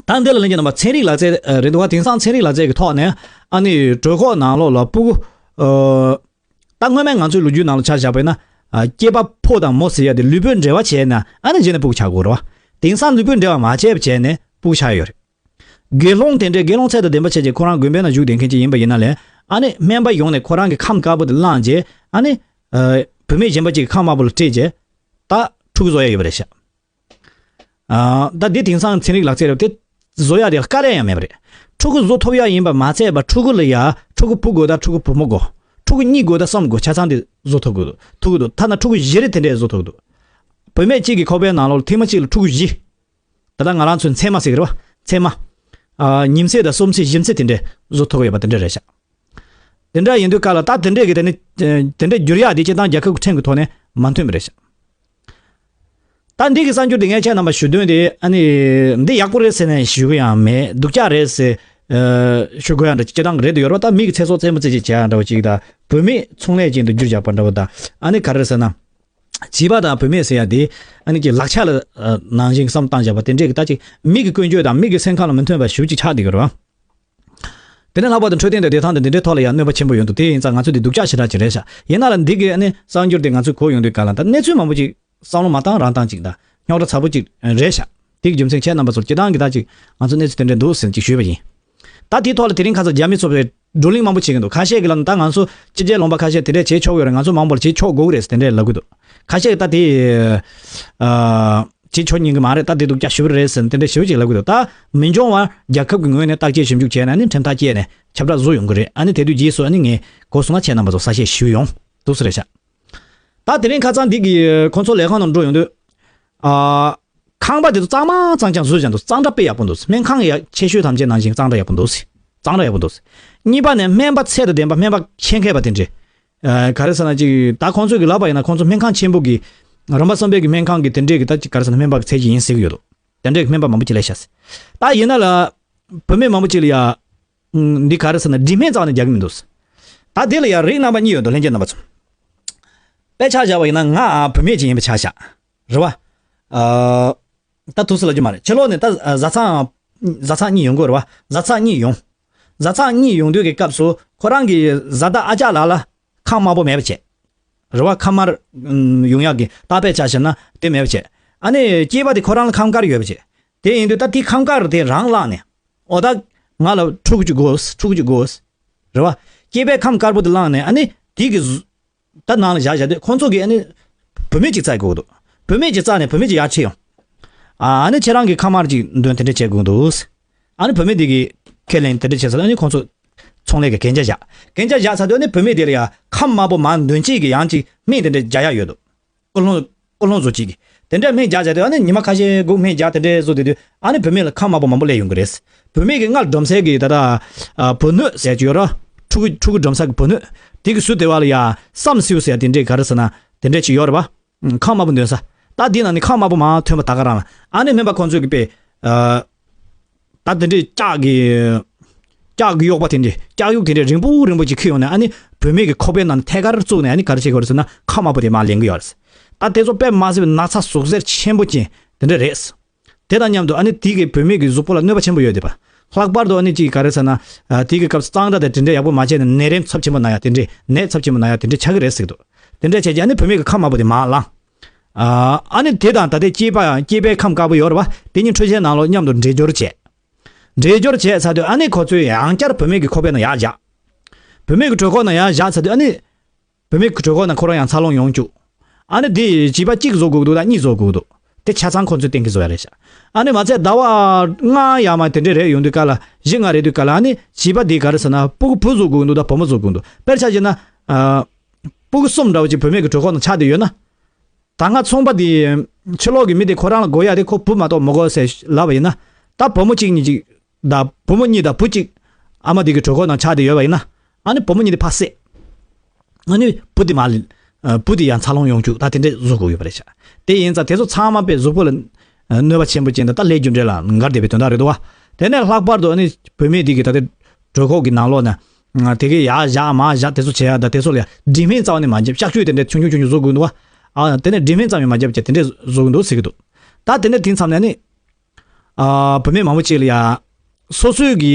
ད་འདི་ལ་ལན་གྱི་རྣམ་པ་ཚན་རིག་ལག་རྩལ་རེད་འདུག་བ། དེང་སང་ཚན་རིག་ལག་རྩལ་གྱི་ཐོག་ནས་ཨ་ནི་གྲོད་ཁོག་ནང་ལོགས་ལ་སྤུ་གུ་ད་སྔོན་མའི་ང་ཚོའི་ལོ་རྒྱུས་ནང་ལ་ཆ་བཞག་པ་ཡིན་ན་སྐྱེས་པ་ཕོ་དང་མོ་ཟེར་ཡ་དེ་ལུས་པོའི་འབྲེལ་བ་བྱས་ན་ཨ་ནི་རྗེས་ནས་སྤུ་གུ་ཆགས་དགོས་རེད་བ། དེང་སང་ལུས་པོའི་འབྲེལ་བ་མ་བྱས་པ་བྱས་ནས་སྤུ་གུ་ཆགས་ཡོད་རེད། དགེ་སློང་དེ་འདྲའི་དགེ་སློང་ཚད་དང་ལྡན་པ་བྱས་རྗེས་ཁོ་རང་དགོན་པའི་ནང་བཞུགས་བསྡད་མཁན་ཅིག་ཡིན་པ་ཡིན་ན་ལས་ཨ་ནི་སྨན་པ་ཡོང་ནས་ཁོ་རང་གི་ཁམས་དཀར་པོ་དེ་བླངས་རྗེས་ཨ་ནི་བུད་མེད་གཞན་པ་ཅིག་གི་ཁམས་དམར་པོ་ལ་སྤྲད་རྗེས་ད་ཕྲུ་གུ་བཟོ་ཡ་ཡོད་པ་རེད་ཤག། ད་འདི་དེང་སང་ཚན་རིག་ལག་རྩལ་རེད་དེ་བཟོ་ཡ་དེ་དཀའ་ལས་ཡང་མེད་པ་རེད། ཕྲུ་གུ་བཟོ་ཐུབ་ཡ་ཡིན་པ་མ་ཚད་པ་ཕྲུ་གུ་ལ་ཡ་ཕྲུ་གུ་བུ་དགོས་ད་ཕྲུ་གུ་བུ་མོ་དགོས། ཕྲུ་གུ་གཉིས་དགོས་ད་གསུམ་དགོས་ཆ་ཚང་དེ་བཟོ་ཐུབ་དགོས་ཐུབ་ཀྱི་འདུག་ཐ་ན་ཕྲུ་གུ་བཞི་རེ་དེ་འདྲས་བཟོ་ཐུབ་ཀྱི་འདུག་བུད་མེད་གཅིག་གི་ཁོག་པའི་ནང་ལོགས་ལ་ཐེངས་མ་གཅིག་ལ་ཕྲུ་གུ་བཞི། ད་ལྟ་ང་རང་ཚོའི་མཚན་མ་ཟེར་གི་རེད་བ། མཚན་མ། ཨ་ཉིན་མཚན་དང་གསུམ་མཚན་བཞི་མཚན་དེ་འདྲས་བཟོ་ཐུབ་ཀྱི་ཡོད་པ་དེ་འདྲས་རེད་ཤག། དེ་འདྲ་ཡིན་དུས་སྐབས་ལ་ད་དེ་འདྲས་ཀྱི་དེ་ནི་དེ་འདྲས་བསྒྱུར་ཡག་དེ་སྤྱི་བཏང་རྒྱལ་ཁབ་ཀྱི་ཁྲིམས་ཀྱི་ཐོག་ནས་མ་མཐུན་པ་རེད་ཤག། ད་འདི་གི་གསར་འགྱུར་དེ་ངས་ཁྱེད་རྣམ་པར་ཞུ་དོན་དེ་ཨ་ནི་འདི་ཡག་པོ་རེད་ཟེར་ནས་ཞུ་གི་ཡང་མེད། སྡུག་ཅག་རེད་ཟེར་ཨ་ཞུ་དགོས་ཡག་འདྲ་སྤྱི་བཏང་གི་རེད་དུ་ཡོད་རེད་བ། ད་མི་གི་ཚེ་སྲོག་བཙན་པོ་བཙན་ཅིག་བྱེད་ཡག་འདྲ་བོ་ཅིག་དང་བུད་མེད་ཚོང་ལས་ཅན་དུ་བསྒྱུར་བཞག་པ་འདྲ་བོ་དང་ཨ་ནི་ག་རེ་ཟེར་ན། བྱིས་པ་དང་བུད་མེད་ཟེར་ཡ་དེ་ཨ་ནི་ཀྱི་ལག་ཆ་ལ་ཨ་ནང་བཞིན་བསམ་བཏང་བཞག་པ་དེ་འདྲས་ཀྱི་ད་ཅིག་མི་གི་ཀུན་སྤྱོད་དང་མི་གི་སེམས་ཁམས་ལ་མི་མཐུན་པ་ཞེ་པོ་ཅིག་ཆགས་བསྡད་ཀྱི་རེད་བ། དེ་ནས་ལྷག་པར་དུ་འཕྲོད་བསྟེན་དང་བདེ་ཐང་དང་འདི་འདྲའི་ཐོག་ལ་ཡང་གནོད་པ་ཆེན་པོ་ཡོང་འདུག་དེ་ཡིན་ཙང་ང་ཚོ་འདི་སྡུག་ཅག་ཞེ་དྲག་ཅིག་རེད་ཤག་ཡིན་ན་ལ་འདི་གི་ཨ་ནི་གསར་འགྱུར་དེ་ང་ཚོས་གོ་ཡོང་དུས་ག་ལ་ད་གནས་ཚུལ་མང་པོ་ཅིག་བསམ་བློ་མ་བཏང་རང་བཏང་ཅིག་དང་རྙོག་དྲ་ཚ་པོ་ཅིག་རེད་ཤག་དེ་གི་རྒྱུ་མཚན་ཁྱེད་རྣམ་པ་ཚོར་སྤྱིར་བཏང་གི་ད་ཅིག་ང་ཚོ་གནས་ཚུལ་དེ་འདྲ་འདུག་ཟེར་ཅིག་ཞུས་པ་ཡིན། ད་དེའི་ཐོག་ལ་དེ་རིང་ཁ་སང་རྒྱ་མི་ཚོ་བའི་བགྲོ་གླེང་མང་པོ་བྱེད་ཀྱི་འདུག་ཁ་ཤས་ཀྱིས་ལབ་ན་ད་ང་ཚོ་སྤྱི་རྒྱལ་ལུང་པ་ཁ་ཤས་དེ་འདྲས་བྱེད་ཆོག་ཡོད་རེད། ང་ཚོ་མང་པོ་ལ་བྱེད་ཆོག་དགོས་ཀྱི་རེད་ཟེར་དེ་འདྲས་ལབ་ཀྱི་འདུག་ཁ་ཤས་ཀྱིས་ད་དེ་ཨ་བྱེད་ཆོག་ཉན་གྱི་མ་རེད། ད་དེ་སྡུག་ཅག་ཞེ་པོ་རེད་ཟེར་དེ་འདྲས་ཞེ་པོ་ཅིག་ལབ་ཀྱི་འདུག་ད་མི་འབྱུང་བར་རྒྱལ་ཁབ་ཀྱི་ངོས་ནས་བརྟག་དཔྱད་ཞིབ་འཇུག་བྱས་ནས་ནི་ཁྲིམས་ཐག་བཅད་ནས་ཁྱབ་བསྒྲགས་བཟོ་ཡོང་གི་རེད། ཨ་ནི་དེ་དུས་རྗེས་སུ་ཨ་ནི་ངས་གོ་སོང་ན་ཁྱེད་རྣམ་པ་ཚོ་གསལ་བཤད་ཞུ་ཡོང་འདུག་ཟེར་རེད་ཤག་ད་དེ་རིང་ཁ་སང་འདི་གི་ཁོང་ཚོ་ལས་ཁང་ནང་འགྲོ་ཡོང་དུས། ཨ། ཁང་པ་དེ་ཚོ་གཙང་མ་གཙང་རྐྱང་བཟོས་བཞག་འདུག་གཙང་སྦྲ་དཔེ་ཡག་པོ་འདུག་སྨན་ཁང་ཡག་ཆེ་ཤོས་ཐམས་ཅད་ནང་བཞིན་གཙང་སྦྲ་ཡག་པོ་འདུག་གཙང་སྦྲ་ཡག་པོ་འདུག་གཉིས་པ་ནས་སྨན་པ་ཚད་དང་ལྡན་པ་སྨན་པ་ཆེད་མཁས་པ་དེ་འདྲས། ཨ། ག་རེ་ཟེར་ན་ཅིག་ད་ཁོང་ཚོས་གི་ལབ་པ་ཡིན་ན་ཁོང་ཚོ་སྨན་ཁང་ཆེན་པོ་གི་རིམ་པ་གསུམ་པའི་གི་སྨན་ཁང་གི་དེ་འདྲས་གི་ད་ཅིག་ག་རེ་ཟེར་ན་སྨན་པ་གི་ཚད་ཅིག་ཡིན་ཟེར་གི་ཡོད་འདུག་དེ་འདྲས་གི་སྨན་པ་མང་པོ་ཅིག་སླེབས་ཤག་ད་ཡིན་ན་ལ་བུད་མེད་མང་པོ་ཅིག་ལ་ཡ། འདི་ག་རེ་ཟེར་ན་དྲི་སྨན་རྩ་བ་ནས་རྒྱག་གི་མི་འདུག་ད་དེ་ལ་ཡང་རིགས་རྣམ་པ་གཉིས་ཡོད་འདུག་ལྷན་རྒྱས་རྣམ་པ་ཚོ། དཔེ་ཆ་བཞག་པ་ཡིན་ན་ང་བུད་མེད་ཅིག་ཡིན་པ་ཆ་བཞག་རེད་བ། ཨ། ད་ཐུགས་སུ་ལབ་རྒྱུ་མ་རེད། ཕྱི་ལོགས་ནས་ད་བཟའ་ཚང་བཟའ་ཚང་གཉིས་ཡོང་གི་རེད་བ། བཟའ་ཚང་གཉིས་ཡོང་། བཟའ་ཚང་གཉིས་ཡོང་དུས་ཀྱི་སྐབས་སུ་ཁོ་རང་གི་བཟའ་ཟླ་ཨ་ཅག་ལགས་ལ་ཁམས་དམར་པོ་མེད་པ་བྱས། རེད་བ། ཁམས་དམར་ཡོང་ཡག་གི་ད་དཔེ་ཆ་བཞག་ན་དེ་མེད་པ་བྱས། ཨ་ནི་སྐྱེས་པ་དེ་ཁོ་རང་ལ་ཁམས་དཀར་ཡོད་པ་བྱས། དེ་ཡིན་དུས་ད་དེ་ཁམས་དཀར་དེ་རང་བླངས་ནས། ཨོ་ད་ང་ལ་ཕྲུ་གུ་གཅིག་དགོས། ཕྲུ་གུ་གཅིག་དགོས། རེད་བ། སྐྱེས་པའི་ཁམས་དཀར་པོ་དེ་བླངས་ནས་ཨ་ནི་དེ་གི་གཟུ་ད་ནང་ལ་བཞག་བཞག་དུས་ཁོང་ཚོ་གིས་ཨ་ནི་བུད་མེད་ཅིག་བཙལ་དགོས་འདུག་བུད་མེད་ཅིག་བཙལ་ནས་བུད་མེད་ཅིག་ཡར་ཁྲིད་ཡོང་། ཨ་ཨ་ནི་ཁྱེད་རང་གི་ཁམས་དམར་ཅིག་འདོན་དེ་འདྲ་བྱེད་དགོས་འདུག་ཨ་ནི་བུད་མེད་དེ་གིས་ཁས་ལེན་དེ་འདྲ་བྱས་ཚར་ཨ་ནི་ཁོང་ཚོ་ཚོང་ལས་ཀྱི་གན་རྒྱ་བཞག་གན་རྒྱ་བཞག་ཚར་དུས་ཨ་ནི་བུད་མེད་དེ་ལ་ཡ་ཁམས་དམར་པོ་མར་འདོན་བྱེད་ཀྱི་ཡང་ཅིག་སྨན་དེ་འདྲ་རྒྱག་ཡག་ཡོད་འདུག་ཀུན་སློང་། ཀུན་སློང་བཟོ་བྱེད་ཀྱི། དེ་འདྲ་སྨན་རྒྱག་བྱས་དུས་ཨ་ནི་ཉི་མ་ཁ་ཤས་སྒུག་སྨན་རྒྱག་དེ་འདྲ་བཟོ་དུས་དུས་ཨ་ནི་བུད་མེད་ལ་ཁམས་དམར་པོ་མང་པོ་སླེབས་ཡོང་གི་རེད། བུད་མེད་ཀྱི་སྔར་སྒྲོམ་གསལ་གྱི་ད་ལྟ་ཨ་བུ་སྣོད་ཟེར་གྱི་ཡོད་ར། ཕྲུ་གུ་ཕྲུ་གུ་སྒྲོམ་ས་གི་བུ་སྣོད། དེ་གི་ཟུར་དེ་བ་ལ་ཡ་བསམ་སེའུ་ཟེར་དེ་འདྲས་ག་རེ་ཟེར་ན་དེ་འདྲས་ཅིག་ཡོད་རེད་པ། ཁམས་དམར་པོ་འདོན་ས། ད་འདི་ནང་ནས་ཁམས་དམར་པོ་མང་ཐོན་པ་ད་ག་རང་ལ་ཨ་ནི་སྨན་པ་ཁོང་ཚོས་ཀྱི་དཔེ། ཨ། ད་དེ་འདྲས་ལྕགས་ཀྱི། ལྕགས་ཀྱི་གཡོག་པ་དེ་འདྲས་ལྕགས་གཡུག་དེ་འདྲས་རིང་པོ་རིང་པོ་ཅིག་འཁྱེར་ཡོང་ནས་ཨ་ནི་བུད་མེད་ཀྱི་ཁོག་པའི་ནང་ནས་ཐད་ཀར་བཙུགས་ནས་ཨ་ནི་ག་རེ་བྱེད་དགོས་རེད་ཟེར་ན་ཁམས་དམར་པོ་དེ་མར་ལེན་གི་ཡོད་རེད། ད་དེ་ཚོ་དཔེ་མ་སྲིད་པའི་ན་ཚ་ཟུག་གཟེར་ཆེན་པོ་ཅན་དེ་འདྲས་རེད། དེ་དང་མཉམ་དུ་ཨ་ནི་དེ་གི་བུད་མེད་ཀྱི་གཟུགས་པོ་ལ་གནོད་པ་ཆེན་པོ་ཡོད་དེ་པ། ལྷག་པར་དུ་ཨ་ནི་ཅིག་ག་རེ་ཟེར་ན། ཨ་དེ་གི་སྐབས་སུ་གཙང་སྦྲ་དང་དེ་འདྲས་ཡག་པོ་མ་བྱས་ནས་ནད་རིམས་ཚབས་ཆེན་པོ་ན་ཡ་དེ་འདྲས་ནད་ཚབས་ཆེན་པོ་ན་ཡ་དེ་འདྲས་ཆགས་ཀྱི་རེད་ཟེར་གི་འདུག་དེ་འདྲས་བྱས་རྗེས་ཨ་ནི་བུད་མེད་ཀྱི་ཁམས་དམར་པོ་དེ་མར་ལངས། ཨ་ཨ་ནི་དེ་དང་ད་ལྟའི་སྐྱེས་པ་ཡང་སྐྱེས་པའི་ཁམས་དཀར་པོ་ཡོད་རེད་པ། དེ་གཉིས་འཕྲུལ་ཆས་ནང་ལོགས་མཉམ་དུ་འདྲེས་སྦྱོར་བྱས། འདྲེས་སྦྱོར་བྱས་ཚར་དུས་ཨ་ནི་ཁོ་ཚོས་ཡང་བསྐྱར་བུད་མེད་ཀྱི་ཁོག་པའི་ནང་ཡར་བཞག་བུད་མེད་ཀྱི་གྲོད་ཁོག་ནང་ཡར་བཞག་ཚར་དུས་ཨ་ནི། བུད་མེད་ཀྱི་གྲོད་ཁོག་ནང་ཁོ་རང་ཡང་འཚར་ལོངས་ཡོང་བཅུག་ཨ་ནི་དེ་བྱིས་པ་གཅིག་བཟོ་དགོས་འདུག་དང་གཉིས་བཟོ་དགོས་འདུག་དེ་ཆ་ཚང་ཁོ་ཚོས་གཏན་འཁེལ་བཟོ་ཡ་རེད་ཤག་ཨ་ནི་མ་ཚད་ཟླ་བ་ལྔ་ཡར་མར་དེ་འདྲས་རེད་ཡོང་དུས་ག་ལ་བཞི་ལྔ་རེད་དུས་ག་ལ་ཨ་ནི་བྱིས་པ་དེ་ག་རེ་ཟེར་ན་སྤུ་གུ་བུ་བཟོ་དགོས་འདུག་དང་བུ་མོ་བཟོ་དགོས་འདུག་དཔེར་ཆ་བཞག་ན། ཨ། སྤུ་གུ་གསུམ་འདྲ་བོ་ཅིག་བུད་མེད་ཀྱི་གྲོད་ཁོག་ནང་ཆགས་བསྡད་ཡོད་ན། ད་སྔ་ཚོང་པ་དེ། ཕྱི་ལོགས་ཀྱི་མི་དེ་ཁོ་རང་ལ་དགོས་ཡ་དེ་ཁོ་བུ་མ་གཏོགས་མི་དགོས་ཟེར་ལབ་པ་ཡིན་ན། ད་བུ་མོ་གཅིག་གཉིས་ཅིག་དང་བུ་མོ་གཉིས་དང་བུ་གཅིག་ཨ་མ་དེ་གི་གྲོད་ཁོག་ནང་ཆགས་བསྡད་ཡོད་པ་ཡིན་ན། ཨ་ནི་བུ་མོ་གཉིས་དེ་ཕར་བསད། ཨ་ནི་བུ་དེ་མར་ལེན། ཨ་བུ་དེ་ཡང་འཚར་ལོངས་ཡོང་བཅུག་ད་དེ་འདྲས་བཟོ་དགོས་ཡོད་པ་རེད་ཤག་དེ་ཡིན་ཙང་དེ་ཚོ་ཚང་མ་དཔེ་གཟུགས་པོ་ལ་གནོད་པ་ཆེན་པོ་ཅན་དང་ད་ལས་རྒྱུ་འབྲས་ལ་འགལ་བསྡད་པའི་དོན་དག་རེད་འདུག་བ། དེ་ནས་ལྷག་པར་དུ་ཨ་ནི་བུད་མེད་དེ་གི་ད་ལྟའི་གྲོད་ཁོག་གི་ནང་ལོགས་ན། དེ་གི་ཡར་བཞག་མར་བཞག་དེ་ཚོ་བྱེད་ཡ་ད་དེ་ཚོ་ལ་ཡ་དྲི་སྨན་རྩ་བ་ནས་མ་འཇིབ་གཤག་བཅོས་དེ་འདྲས་ཆུང་ཆུང་ཆུང་ཆུང་བཟོ་དགོས་འདུག་བ། ཨ་དེ་ནས་དྲི་སྨན་རྩ་བ་ནས་མ་འཇིབ་བྱས་དེ་འདྲས་བཟོ་གི་འདུག་ཟེར་གི་འདུག་ད་དེ་ནས་དེ་མཚམས་ནས་ཨ་ནི། ཨ། བུད་མེད་མང་པོ་ཅིག་ལ་ཡ། སོ་སོའི་གི་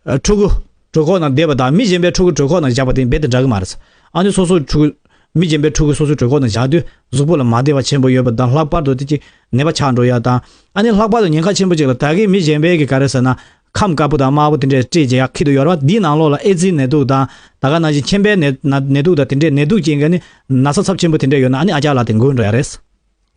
ཨ་ཕྲུ་གུ་གྲོད་ཁོག་ནང་བསྡད་པ་དང་མི་གཞན་པའི་ཕྲུ་གུ་གྲོད་ཁོག་ནང་བཞག་པ་དེ་རྦད་དེ་འདྲ་གི་མ་རེད། ཨ་ནི་སོ་སོའི་ཕྲུ་གུ་མི་གཞན་པའི་ཕྲུ་གུ་སོ་སོའི་གྲོད་ཁོག་ནང་བཞག་དུས་གཟུགས་པོ་ལ་མ་བདེ་བ་ཆེན་པོ་ཡོད་པ་དང་ལྷག་པར་དུ་དེ་ཅིག་ནད་པ་ཆགས་འགྲོ་ཡ་དང་། ཨ་ནི་ལྷག་པར་དུ་ཉེན་ཁ་ཆེན་པོ་ཅིག་ལ་ད་གིན་མི་གཞན་པའི་གི་ག་རེ་ཟེར་ན་ཁམས་དཀར་པོ་དང་དམར་པོ་དེ་འདྲས་སྤྲད་བྱས་ཡ་ཁྱེར་དུ་ཡོད་རེད་བ། འདིའི་ནང་ལོགས་ལ་ཨེ་ཙི་ནད་དུག་དང་ད་ག་ནང་བཞིན་མཁྱེན་པའི་ནད་ནད་དུག་དང་དེ་འདྲས་ནད་དུག་ཅན་གྱི་ནི་ན་ཚ་ཚབས་ཆེན་པོ་དེ་འདྲས་ཡོད་ན་ཨ་ནི་ཨ་ཅག་ལགས་དེ་འགོས་འགྲོ་ཡ་རེད།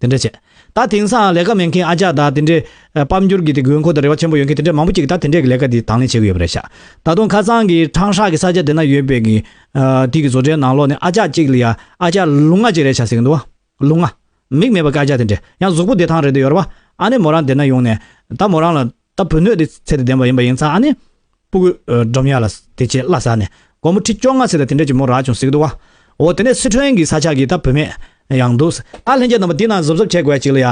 དེ་འདྲ་བྱས། ད་དེང་སང་ལས་ཀ་མེད་མཁན་ཨ་ཅག་དང་དེ་འདྲའི་ཨ་དཔལ་འབྱོར་གྱི་དེ་དགོས་མཁོ་དང་རེ་བ་ཆེན་པོ་ཡོད་མཁན་དེ་འདྲ་མང་པོ་ཅིག་གིས་ད་དེ་འདྲའི་གི་ལས་ཀ་དེ་དང་ལེན་བྱེད་ཀྱི་ཡོད་པ་རེད་ཤག་ད་དུང་ཁ་སང་གི་ཁྲང་ཧྲ་གི་ས་ཆ་དེ་ན་ཡོད་པའི་གི་ཨ་དེ་གི་བཟོ་གྲྭའི་ནང་ལོགས་ནས་ཨ་ཅག་ཅིག་ལ་ཡ་ཨ་ཅག་ལུང་ང་ཅིག་རེད་ཤག་ཟེར་གི་འདུག་བ། ལུང་ང་། མིག་མེད་པ་གི་ཨ་ཅག་དེ་འདྲ་ཡང་གཟུགས་པོ་བདེ་ཐང་རེད་འདུག་ཡོད་རེད་བ། ཨ་ནི་མོ་རང་དེ་ན་ཡོང་ནས་ད་མོ་རང་ལ། ད་བུ་སྣོད་དེ་ཚད་དང་ལྡན་པ་ཡིན་པ་ཡིན་ཙང་ཨ་ནི། སྤུ་གུ་ཨ་སྒྲོམ་ཡ་ལ་དེ་བྱས་གླ་ཟ་ནས་སྒོར་མོ་ཁྲི་བཅོ་ལྔ་ཟེར་ད་དེ་འདྲ་ཅིག་མོ་རག་བྱུང་ཟེར་གི་འདུག་བ། འོ་དེ་ནས་སི་ཁྲོན་གྱི་ས་ཆ་གི་ད་བུད་མེད་ཡང་འདུག་ད་ལྷན་རྒྱས་རྣམ་པ་འདི་ན་གཟབ་གཟབ་བྱེད་དགོས་ཡ་ཅིག་ལ་ཡ།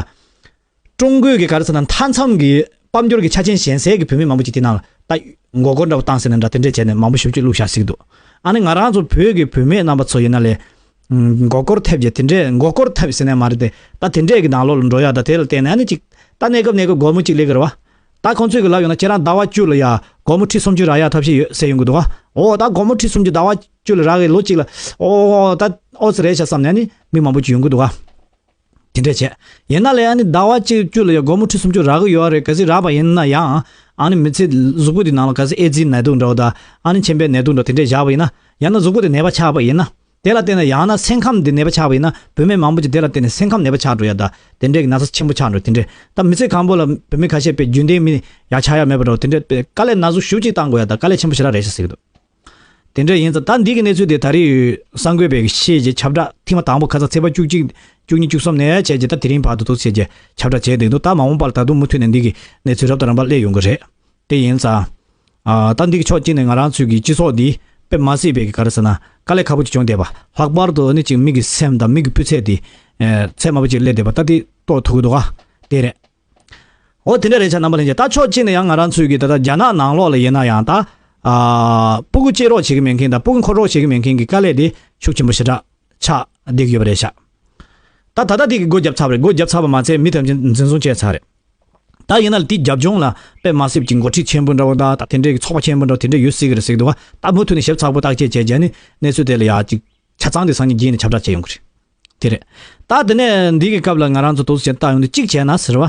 ཀྲུང་གོའི་གི་ག་རེ་ཟེར་ན་མཐའ་མཚམས་ཀྱི་དཔལ་འབྱོར་གྱི་ཆ་རྐྱེན་ཞན་སའི་གི་བུད་མེད་མང་པོ་ཅིག་དེ་ནང་ལ་ད་མགོ་སྐོར་འདྲ་བོ་བཏང་ཟེར་ནས་འདྲ་དེ་འདྲ་བྱས་ནས་མང་པོ་ཞེ་པོ་ཅིག་བླུགས་བཞག་ཟེར་གི་འདུག་ཨ་ནི་ང་རང་ཚོ་བོད་ཀྱི་བུད་མེད་རྣམ་པ་ཚོ་ཡིན་ན་ལས། མགོ་སྐོར་ཐེབས་རྗེས་དེ་འདྲས་མགོ་སྐོར་ཐེབས་ཟེར་ནས་མ་རེད་དེ། ད་དེ་འདྲས་ཀྱི་ནང་ལོགས་ལ་འགྲོ་ཡ་ད་དེ་ལ་བརྟེན་ནས་ཨ་ནི་ཅིག་ད་གནས་སྐབས་གནས་སྐབས་སྒོར་མོ་གཅིག་སླེབས་ཀྱི་རེད་བ། ད་ཁོང་ཚོས་གི་ལབ་ཡོང་ན་ཁྱེད་རང་ཟླ་བ་བཅུ་ལ་ཡ་སྒོར་མོ་ཁྲི་སུམ་ཅུ་རག་ཡག་ཐབས་ཤེས་ཡོད་ཟེར་ཡོང་གི་འདུག་ག་ཨོ་ད་སྒོར་མོ་ཁྲི་སུམ་ཅུ་ཟླ་བ་བཅུ་ལ་རག་གི་ལོ་གཅིག་ལ་ཨོ་ད་ཨོ་ཙི་རེད་ཤག་བསམ་ནས་ནི་མི་མང་པོ་ཅིག་ཡོང་གི་འདུག་ག་དེ་འདྲས་བྱས། ཡིན་ན་ལས་ཨ་ནི་ཟླ་བ་གཅིག་བཅུ་ལ་ཡ་སྒོར་མོ་ཁྲི་སུམ་ཅུ་རག་གི་ཡོད་རེད། གལ་སྲིད་རག་པ་ཡིན་ན་ཡང་ཨ་ནི་མི་ཚེ་གཟུགས་པོ་དེ་ནང་ལ་གལ་སྲིད་ཨེ་ཙིའི་ནད་དུག་འདྲ་བོ་དང་ཨ་ནི་མཆིན་པའི་ནད་དུག་འདྲ་བོ་དེ་འདྲས་བཞག་པ་ཡིན་ན་ཡང་ན་གཟུགས་པོ་དེ་ནད་པ་ཆགས་པ་ཡིན་ན། དེ་ལ་བརྟེན་ནས་ཡང་ན་སེམས་ཁམས་འདི་ནད་པ་ཆགས་པ་ཡིན་ན་བུད་མེད་མང་པོ་ཅིག་དེ་ལ་བརྟེན་ནས་སེམས་ཁམས་ནད་པ་ཆགས་འགྲོ་ཡ་ད་དེ་འདྲའི་ན་ཚ་ཆེན་པོ་ཆགས་འགྲོ་དེ་འདྲའི་ད་མི་ཚེ་གང་པོ་ལ་བུད་མེད་ཁ་ཤས་དཔེ་རྒྱུན་ལྡན་མི་ཡག་ཆགས་ཡ་མེད་པ་འདྲ་བོ་དེ་འདྲའི་དཔེ་དཀའ་ལས་སྣ་ཚོགས་ཞེ་པོ་ཅིག་བཏང་དགོས་ཡ་ད་དཀའ་ལས་ཆེན་པོ་ཞེ་དྲག་རེད་ཤག་ཟེར་གི་འདུག་དེ་འདྲ་ཡིན་ཙང་ད་འདི་གི་གནས་ཚུལ་དེ་ད་རེས་གསར་འགོད་པས་ཤེས་རྗེས་ཁྱབ་བསྒྲགས་ཐེངས་མ་དང་པོ་ཁ་སང་ཚེས་པ་བཅུ་གཅིག་བཅུ་གཉིས་བཅུ་གསུམ་ནས་བྱས་རྗེས་ད་དེ་རིང་བར་དུ་འདུག་བྱས་རྗེས་ཁྱབ་བསྒྲགས་བྱས་བསྡད་འདུག་ད་མ་འོངས་པར་ད་དུང་མུ་མཐུད་ནས་འདི་གི་གནས་ཚུལ་རབ་དང་རིམ་པ་སླེབས་ཡོང་གི་རེད། དེ་ཡིན་ཙང་། ཨ་ད་འདི་གི་ཕྱོགས་གཅིག་ནས་ང་རང་ཚོའི་གི་སྤྱི་ཚོགས་འདི་དཔེ་མ་སྲིད་པའི་གི་ག་རེ་ཟེར་ན་དཀའ་ལས་ཁག་པོ་ཅིག་བྱུང་བསྡད་པ། ལྷག་པར་དུ་ནི་ཅིག་མི་གི་སེམས་དང་མི་གི་སྤུས་ཚད་དེ་ཨེ་ཚད་དམའ་པོ་ཅིག་སླེབས་བསྡད་པ་ད་དེ་རྟོགས་ཐུབ་ཀྱི་འདུག་ག་དེ་རེད། འོ་དེ་འདྲ་རེད་ཤག་རྣམ་པ་ལྷན་རྒྱས། ད་ཕྱོགས་གཅིག་ནས་ཡང་ང་རང་ཚོའི་གི་ད་ལྟ་རྒྱ་ནག་ནང་ལོགས་ལ་ཡིན་ན་ཡང་ད་ཨ་སྤུ་གུ་སྐྱེ་རོགས་བྱེད་ཀྱི་མེད་མཁན་དང་སྤུ་གུ་འཁོར་རོགས་བྱེད་ཀྱི་མེད་མཁན་གྱི་དཀའ་ལས་དེ་ཤུགས་ཆེན་པོ་ཞེ་དྲག་ཆགས་བསྡད་ཀྱི་ཡོད་པ་རེད་ཤག་ད་ད་ལྟ་དེ་གི་སྒོ་བརྒྱབ་ཚར་བ་རེད། སྒོ་བརྒྱབ་ཚར་བ་མ་ཚད་མི་ཐམས་ཅད་འཛིན་བཟུང་བྱས་ཚར་རེད། ད་ཡིན་ན་ལ་དེའི་རྒྱབ་ལྗོངས་ལ་དཔེ་མ་སྲིད་ཀྱི་འགོ་ཁྲིད་ཆེན་པོ་འདྲ་བོ་དང་ད་དེ་འདྲའི་གི་ཚོགས་པ་ཆེན་པོ་འདྲ་བོ་དེ་འདྲ་ཡོད་སྲིད་ཀྱི་རེད་ཟེར་གི་འདུག་ག་ད་མུ་མཐུད་ནས་ཞིབ་ཚགས་པོ་བརྟག་དཔྱད་བྱས་རྗེས་ནི་གནས་ཚུལ་དེ་ལ་ཡག་ཅིག་ཆ་ཚང་དེ་སང་ཉིན་རྗེས་ནས་ཁྱབ་བསྒྲགས་བྱས་ཡོང་གི་རེད། དེ་རེད། ད་དེ་ནས་འདི་གི་སྐབས་ལ་ང་རང་ཚོ་དུས་ཚོད་བཏང་ཡོང་དུས་གཅིག་བྱས་ན་ཟེར་བ།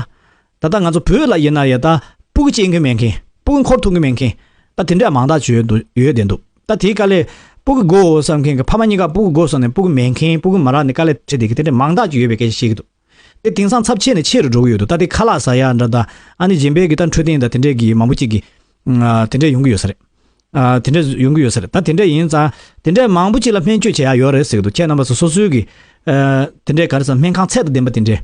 ད་ལྟ་ང་ཚོ་བོད་ལ་ཡིན་ན་ཡ་ད་སྤུ་གུ་སྐྱེ་མཁན་མེད་མཁན་སྤུ་གུ་འཁོར་ཐུབ་མཁན་མེད་མཁན་ད་དེ་འདྲ་མང་དག་ཅིག་ཡོད་འདུག་ཡོད་བསྡད་འདུག་ད་དེའི་དཀའ་ལས་སྤུ་གུ་དགོས་བསམ་མཁན་གྱི་ཕ་མ་གཉིས་ཀ་སྤུ་གུ་དགོས་བསམ་ནས་སྤུ་གུ་མེད་མཁན་སྤུ་གུ་མ་རག་ནས་དཀའ་ལས་འཕྲད་བསྡད་མཁན་དེ་འདྲ་མང་དག་ཅིག་ཡོད་པའི་སྐད་ཆ་བཤད་ཀྱི་འདུག་དེ་དེང་སང་ཚབས་ཆེ་ནས་ཆེ་རུ་འགྲོ་གི་ཡོད་འདུག་ད་དེ་ཁ་ལག་ཟ་ཡ་འདྲ་ད་ཨ་ནི་རྗེས་འབྲས་ཀྱི་ད་འཕྲོད་བསྟེན་ད་དེ་འདྲས་ཀྱི་མང་པོ་ཅིག་གི་ཨ་དེ་འདྲས་ཡོང་གི་ཡོད་ས་རེད། ཨ་དེ་འདྲས་ཡོང་གི་ཡོད་ས་རེད། ད་དེ་འདྲས་ཡིན་ཙང་དེ་འདྲས་མང་པོ་ཅིག་ལ་སྨན་བཅོས་བྱེད་ཡ་ཡོད་རེད་ཟེར་གི་འདུག་ཁྱེད་རྣམ་པ་ཚོ་སོ་སོའི་གི་ཨ་དེ་འདྲས་ག་རེ་ཟེར་སྨན་ཁང་ཚད་དང་ལྡན་པ་དེ་འདྲས།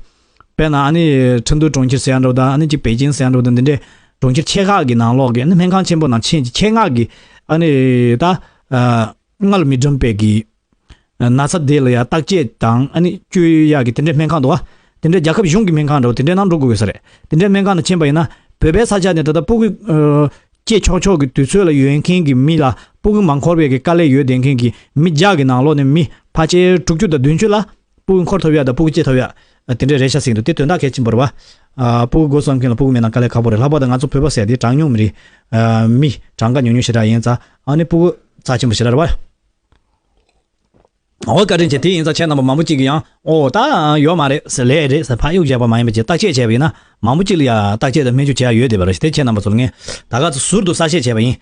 དཔེར་ན་ཨ་ནི་ཁྲིན་ཏུའུ་གྲོང་ཁྱེར་ཟེར་ཡ་འདྲ་བོ་དང་ཨ་ནི་ཅིག་པེ་ཅིན་ཟེར་ཡ་འདྲ་བོ་དང་དེ་འདྲས་གྲོང་ཁྱེར་ཆེ་ཁག་གི་ནང་ལོགས་ཀྱི་ཨ་ནི་སྨན་ཁང་ཆེན་པོ་ནང་ཕྱིན་ཅིག་ཆེད་མངགས་ཀྱི་ཨ་ནི་ད་ཨ་སྔ་ལ་མི་འགྲིམ་པའི་གི་ན་ཚ་དེ་ལ་ཡང་བརྟག་དཔྱད་དང་ཨ་ནི་བཅོས་ཡག་གི་དེ་འདྲའི་སྨན་ཁང་འདུག་བ། དེ་འདྲའི་རྒྱལ་ཁབ་གཞུང་གི་སྨན་ཁང་འདྲ་བོ་དེ་འདྲའི་ནང་འགྲོ་དགོས་ཀྱི་ས་རེད། དེ་འདྲའི་སྨན་ཁང་ནང་ཕྱིན་པ་ཡིན་ན་བོད་པའི་ས་ཆ་ནས་ད་ལྟ་སྤུ་གུ་ཨ་སྐྱེ་ཆོག་ཆོག་གི་དུས་ཚོད་ལ་ཡོད་མཁན་གྱི་མི་ལ་སྤུ་གུ་མ་འཁོར་བའི་གི་དཀའ་ལས་ཡོད་བསྡད་མཁན་གྱི་མི་བརྒྱ་གི་ནང་ལོགས་ནས་མི་ཕལ་ཆེར་དྲུག་ཅུ་དང་བདུན་ཅུ་ལ་སྤུ་གུ་འཁོར་ཐུབ་ཡག་དང་སྤུ་གུ་སྐྱེ་ཐུབ་ཡག་དེ་འདྲའི་རེད་ཤག་ཟེར་གྱི་འདུག་དེ་དོན་དག་གལ་ཆེན་པོ་རེད་བ། ཨ་སྤུ་གུ་དགོས་བསམ་མཁན་ལ་སྤུ་གུ་མེད་ན་དཀའ་ལས་ཁག་པོ་རེད། ལྷག་པར་དུ་ང་ཚོ་བོད་པ་ཟེར་དེ་གྲངས་ཉུང་མི་རིགས་ཨ་མི་གྲངས་ཀ་ཉུང་ཉུང་ཞེ་དྲག་ཡིན་ཙང་ཨ་ནི་སྤུ་གུ་རྩ་ཆེན་པོ་ཞེ་དྲག་རེད་བ། འོ་བཀའ་དྲིན་ཆེ། དེ་ཡིན་ཙང་ཁྱེད་རྣམ་པ་མང་པོ་ཅིག་གིས་ཡང་འོ་ད་ཡོད་མ་རེད་ཟེར་ལས་རེད་ཟེར་ཕར་གཡུག་བྱས་པ་མ་ཡིན་པ་ཅིག་བརྟག་དཔྱད་བྱས་པ་ཡིན་ན་མང་པོ་ཅིག་ལ་ཡང་བརྟག་དཔྱད་དང་སྨན་བཅོས་བྱེད་ཡ་ཡོད་བསྡད་པ་རེད། དེ་ཁྱེད་རྣམ་པ་ཚོ་ལ་ངས་ད་ག་ཚོད་ཟུར་དུ་གསལ་བཤད་བྱས་པ་ཡིན།